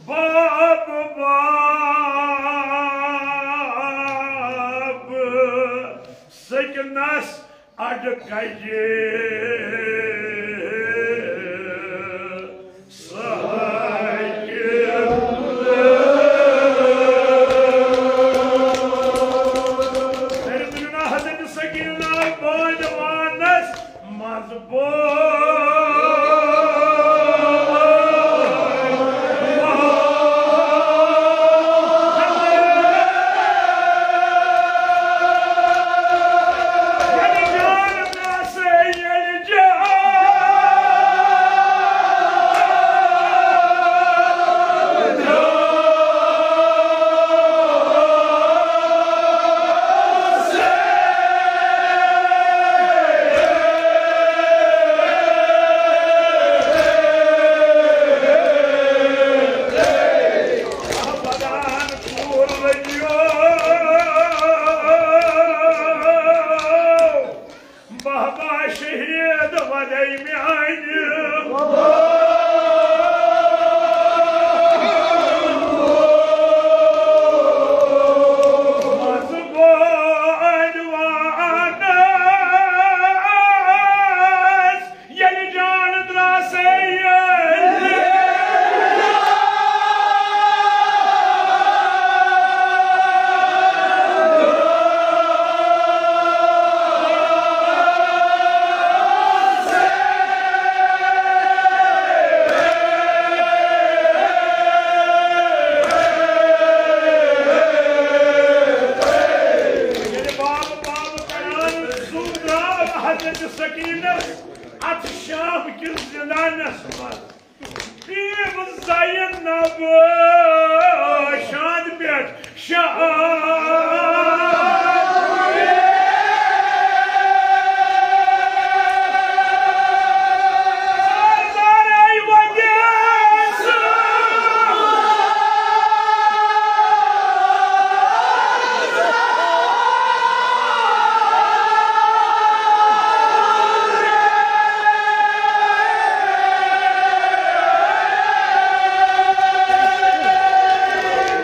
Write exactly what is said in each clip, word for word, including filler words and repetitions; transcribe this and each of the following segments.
باب باب سکنس اڈ کجہِ ساکب۔ حضرت سکینہ بانوانس مضبوط۔ بابا شہید ودے میانہِ۔ مضبوط وانس ییٚلہِ جان درٛاسے ییٚلہِ۔ ییٚلہِ باب باب کران زُو درٛاو حضرت سکینس اتھ شام کِس زندانس منٛز۔ بیٖب زینب شاندِ پٮ۪ٹھ شاہ۔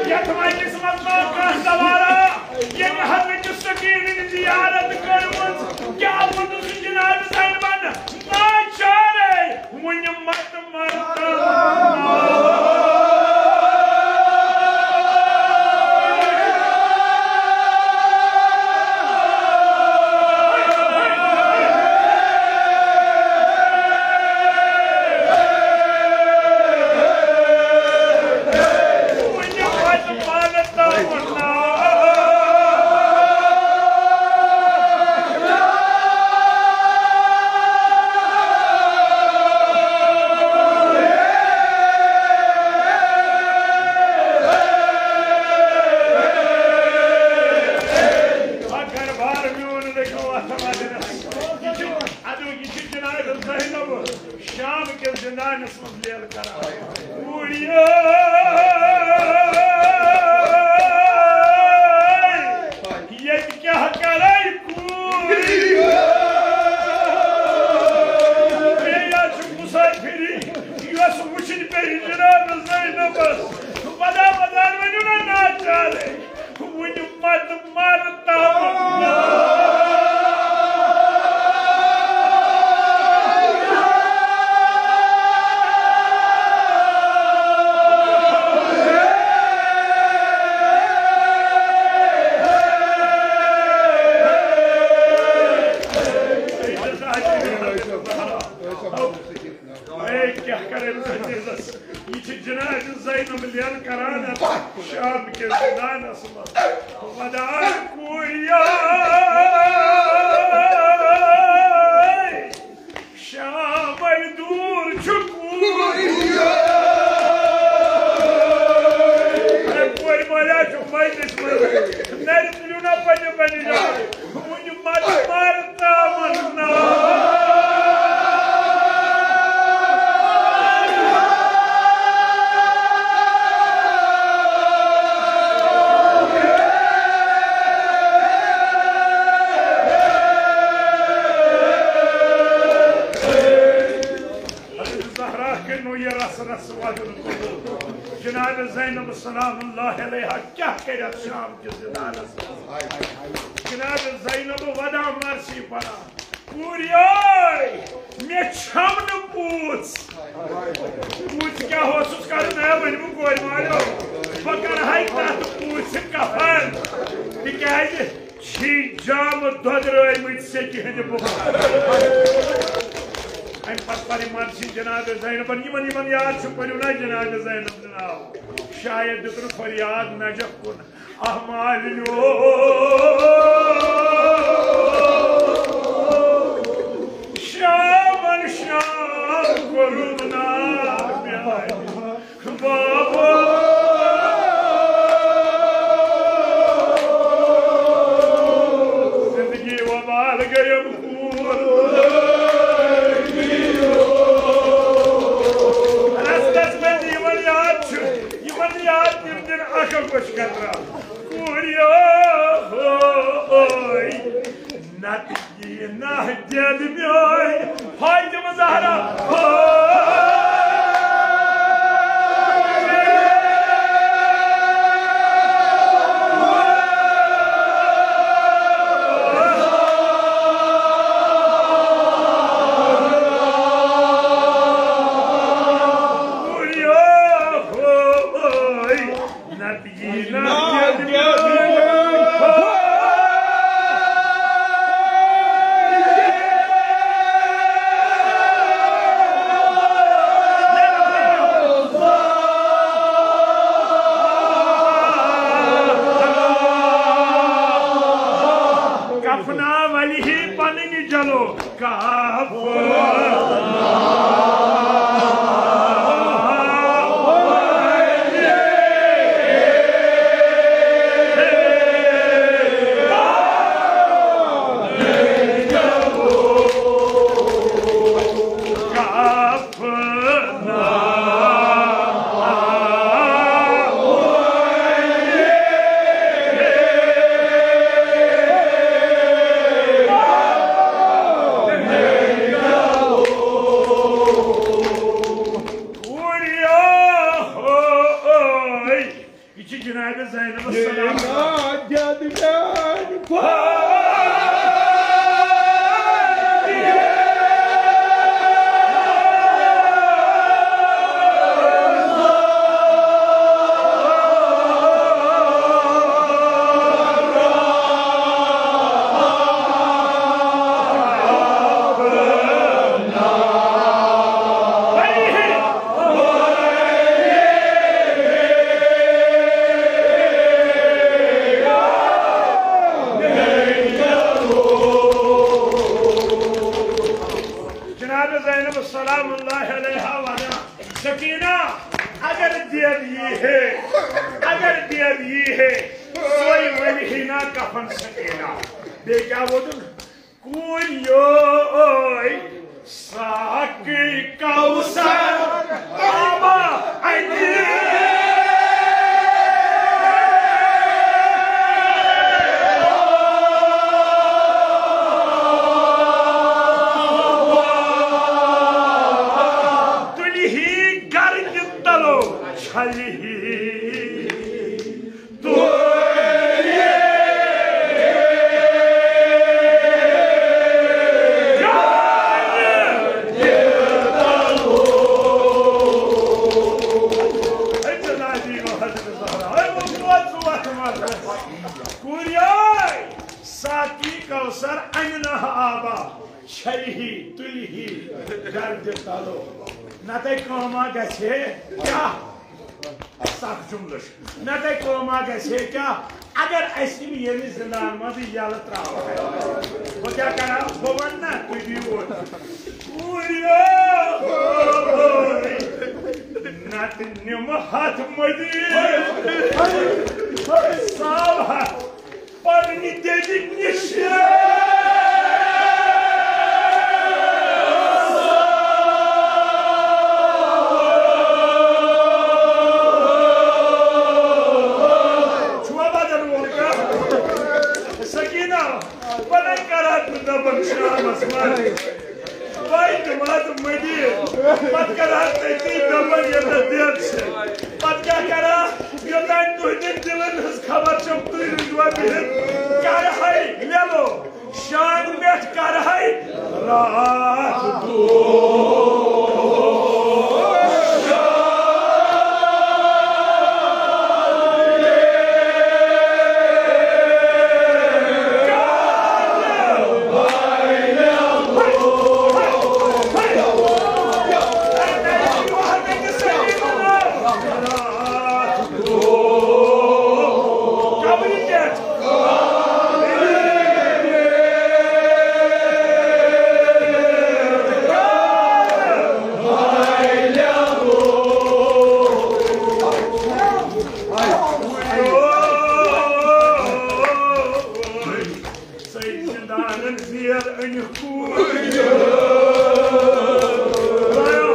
یتھ مجلس منٛز ما کانٛہہ گوارا، ییٚمہِ حضرت سکینٕنۍ زیارت کٔرمٕژ، کیٛاہ ووٚنُس جناب زینبن؟ ما چارے وُنہِ مت مرتم۔ اگر بار میون لیکھو اتھ مجلس۔ یہِ چھُ، ادٕ یہِ چھُ جناب زینب شام کِس زندانس منٛز لیل کران۔ کوٗرِیے، ییٚتہِ کیٛاہ کرے کوٗر؟ بیٚیہِ چھُ مسافری، یۄس وٕچھِنۍ پیٚیہِ جناب زینبس۔ ودا ودا ؤنِو نا ناچارے۔ وُنہِ مت مر تامنا۔ اے، کیٛاہ کرے بہٕ عزیزس؟ یہِ چھِ جناب زینب لیل کران شام کِس زندانس منٛز۔ ودان کوٗرِیے، شامے دوٗر چھُ کوٗرِیے۔ اے، کورِ ماجہِ چھُ مجلس منٛز۔ نرِ تُلِو نا پننہِ پننہِ جایہِ۔ وُنہِ مت مر تامنا۔ نو یہ رس رس ودُن قبول۔ جناب زینب سلام اللہ علیہا کیا کرت شام کس دیدارس منٛز؟ جناب زینب ودان مرثی پران، کوریے، مےٚ چھم نہٕ پوٗژ۔ پوٗژ کیٛاہ اوسُس کرُن؟ ہے، وۄنۍ بہٕ کورِ مالیو، بہٕ کرٕ ہاے تتھ پوٗژِ کفن، تِکیٛازِ چھی جامہٕ دۄدرٲومٕتۍ سیٚکہِ ہٕنٛدِ بُخارٕ۔ اَمہِ پتہٕ پرِ مرثی جناب زینبن، یِمن، یِمن یاد چھُ، پٔرِو نا جناب زینب سُنٛد ناو۔ شاید دیُتُن فریاد نجف کُن۔ احمد شامن شام کوٚرُم نا پیارِ بابا۔ زندگی وبال گٔیم کوٗر۔ رستس منٛز یِمن یاد چھُ، یِمن یاد تِم دِن اکھ اکھ وٕچھ قطرہ۔ کوریو ہوے، نتہٕ یی نہ دِل میٲنۍ فاطمہ زہرا ہوے۔ کوریو ہوے۔ نتہٕ یی نہ دِل میٲنۍ فاطمہ۔ کفنا ولی ہی پننہِ جلو۔ کوریو ہوے۔ یہِ چھِ جناب زینب السلام۔ جناب زینب سلام اللہ علیہا ونان، سکینہ، اگر دید یی ہے، اگر دید یی ہے، سوئی ونہِ ہی نا کفن سکینہ۔ بیٚیہِ کیٛاہ ووتُن؟ کوریو ساقی کوثر آبا اَتہِ۔ تُلہِ ہی گرٕ کہِ تلو چھلہِ ہی۔ کوریے، ساقی کوثر انہِ نہ آبا، چھلہِ ہی، تُلہِ ہی، گردِ تلو۔ نتہٕ کٲما گژھِ ہے کیٛاہ؟ سخ جملہٕ چھُ۔ نتہٕ کٲما گژھِ ہے کیٛاہ؟ اگر اسہِ یِم ییٚلہِ زندان منٛز یَلہٕ ترٛاوہَن، بہٕ کیٛاہ کرٕ ہا؟ بہٕ وَنہٕ نا، تُہۍ دِیِو ووٹ۔ کوریو، نتہٕ نِمہٕ ہَتھ مٔدی۔ ساو ہَتھ۔ پننہِ دٮ۪دِ نِش۔ چھُوا بدل وول کانٛہہ؟ سکینہ، بہٕ نَے کرٕ ہا نہٕ دَپان شامس منٛز۔ وۄنۍ تہِ واتہٕ مٔدیٖنہٕ۔ پتہٕ کرٕ ہا تٔتی دپان ییٚتٮ۪تھ دٮ۪د چھِ۔ پتہٕ کیٛاہ کرٕ ہا؟ یوٚتام تُہٕنٛدٮ۪ن دِلن ہٕنٛز خبر چھم، تُہۍ روٗزوا بِہِتھ۔ کرٕ ہاے لیلو، شان پٮ۪ٹھ کرٕ ہاے راتھ۔ ژٔلۍ زِندانن زیر أنِکھ کوٗر۔ خدایا،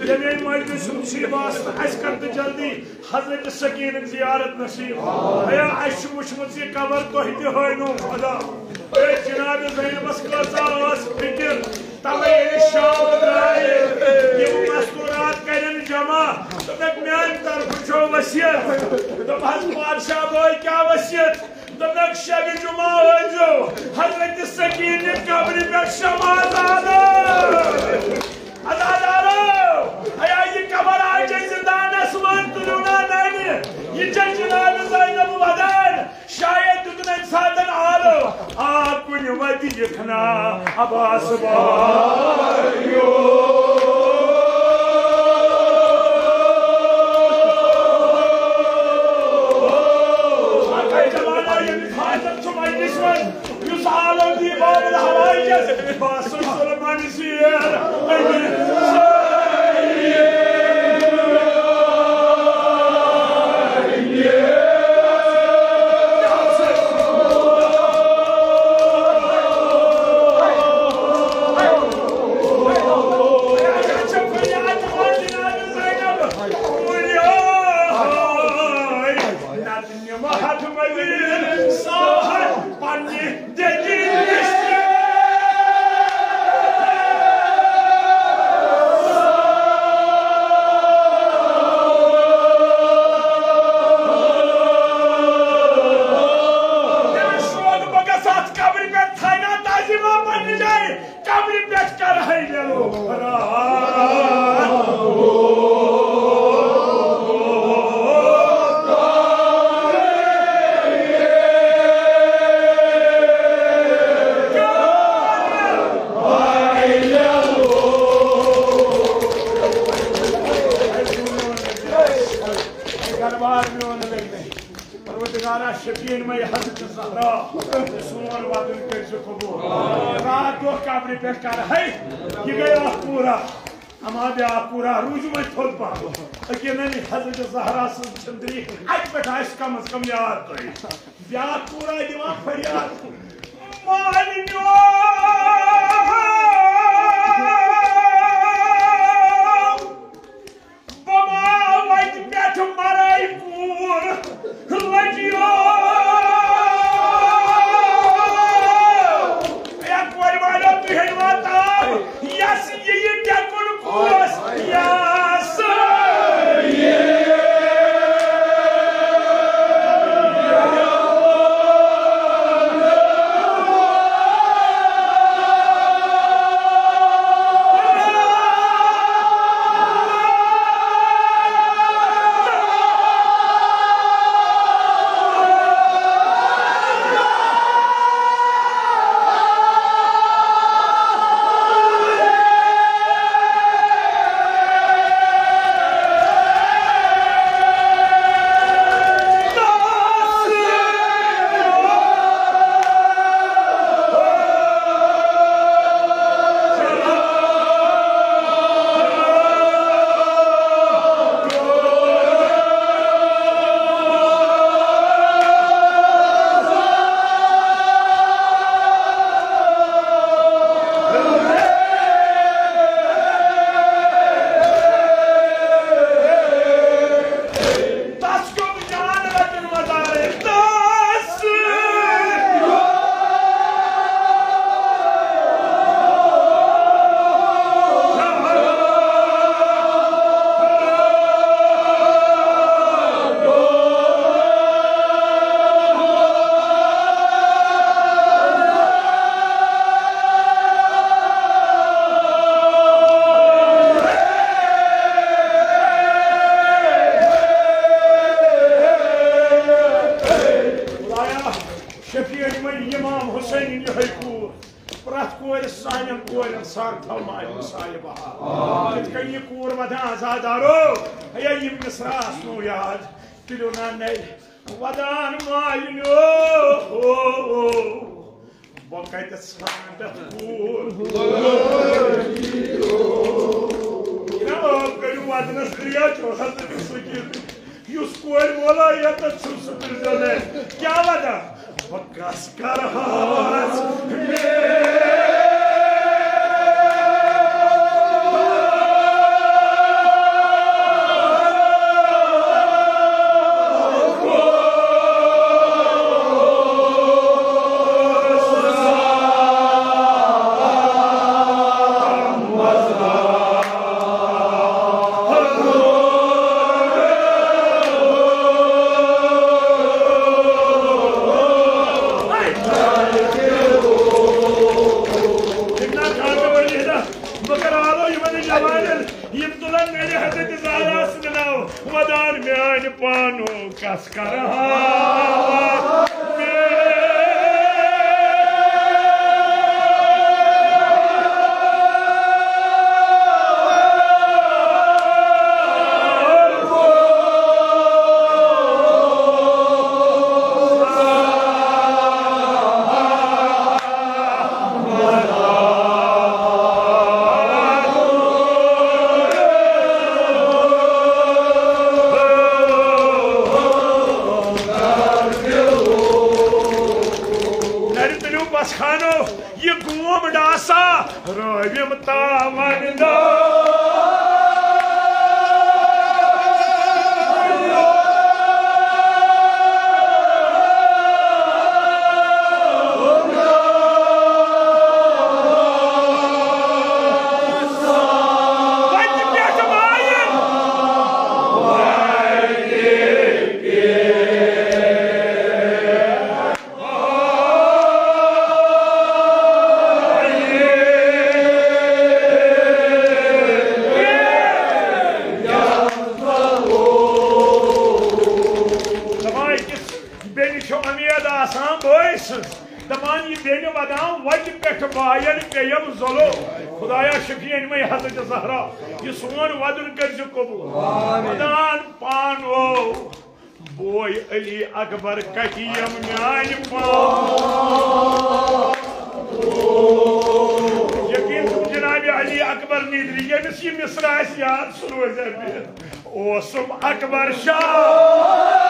ییٚمے مجلسُک چھُ یہِ واسطہٕ، اَسہِ کر تہٕ جلدی حضرت سکیٖنٕچ زیارت نصیب۔ خدایا، اَسہِ چھُ وُچھمُت یہِ قبر، تۄہہِ تہِ ہٲونو خدا۔ اے جناب زینبس کۭژاہ ٲس فکر، توے ییٚلہِ شام درٛایہِ، یِم مستورات کرن جمع، دوٚپکھ، میانہِ طرفہٕ چھو وصیت۔ دوٚپہس، بادشاہ بٲے، کیٛاہ وصیت؟ دوٚپنکھ، شبِ جمعہ ٲسۍزیو حضرت سکیٖن نہِ قبرِ پٮ۪ٹھ شمع زالان۔ عزادارو، ایا یہِ قبر آیہِ ژےٚ زِندانس منٛز تُلِو نا ننہِ؟ یہِ چھےٚ جناب زینب ودان۔ شاید دیُت نہٕ أمۍ ساتن آلو۔ آ کُنہِ وتہِ یِکھ نا عباس بایو۔ اکھے زمانہ ییٚمہِ خاطر چھُ مجلس منٛز یُس عالم دی باب الحوائجس باسم سلمان زیر۔ نتہٕ نِمہٕ ہتھ مٔزیٖد ساہن پننہِ دٮ۪دِ نِش۔ مےٚ شوق بہٕ گژھٕ اتھ قبرِ پٮ۪ٹھ تھاینہ تعظیمہ پننہِ جایہِ۔ قبرِ پٮ۪ٹھ کرہے مےٚ راتھ۔ دربار میون لگنے۔ پروردگارا، شفیع مے حضرت زہرا، سون وطن کٔرۍ زِ قبول۔ راتھ دۄہ قبرِ پٮ۪ٹھ کرہے، یہِ گٔے اکھ پوٗرا۔ اما بیاکھ پوٗرا روٗزِو وۄنۍ تھوٚد پہن۔ یقیناً حضرت زہرا سٕنٛز چھِنہٕ دٔلیٖل اَتہِ پٮ۪ٹھ آسہِ کم از کم یاد تۄہہِ۔ بیاکھ پوٗرا دِوان فریاد، مالِنیو! بہٕ ما وتہِ پٮ۪ٹھ مرے کوٗر لجیو۔ اے کورِ والٮ۪و، تُہۍ ہیٚیِوا تام؟ یس یہِ یہِ ٹٮ۪کُن اوس، یس۔ سر تھاو ماے ہُنٛد سایہِ بہار۔ یِتھ کٔنۍ یہِ کوٗر ودان عزادارو، ہے یِم مصرع آسنو یاد، تُلِو نا نَرِ ودان مالِنیو۔ بہٕ کتہِ ژھانٛڈتھ کوٗر؟ جناب، کٔرِو ودنس دریا چوتھس تٔمِس سۭتۍ۔ یُس کورِ وولا ییٚتٮ۪تھ چھُ، سُہ پرٛژھزیو نہٕ۔ کیٛاہ وجہ؟ بہٕ کس کرہاس؟ مگر آلو یِمن جوانن، یِم تُلن میانہِ حضرت زہرا سٕنٛدِ ناو ودان میانہِ پانُک۔ کس کرہاس؟ نرِ تُلِو پسخانو، یہِ گوم ڈاسا رٲوِم تاوَن دار۔ وتہِ پٮ۪ٹھ وایَن۔ دپان أکِس بیٚنہِ چھِ اُمید آسان بٲے سٕنٛز، دپان یہِ بیٚنہِ ودان وتہِ پٮ۪ٹھ باین پیٚیم ظلم۔ خدایا شفیع أنۍ مےٚ حضرت زہرا، یہِ سون ودُن کٔرۍ زِ قبول۔ ودان پانو بوے علی اکبر کتہِ یِم میانہِ پان۔ یقین تھٲوِو جناب علی اکبر نیدرِ، ییٚمِس یہِ مصرع آسہِ یاد، سُہ روزِ بِہِتھ۔ اوسُم اکبر شاہ۔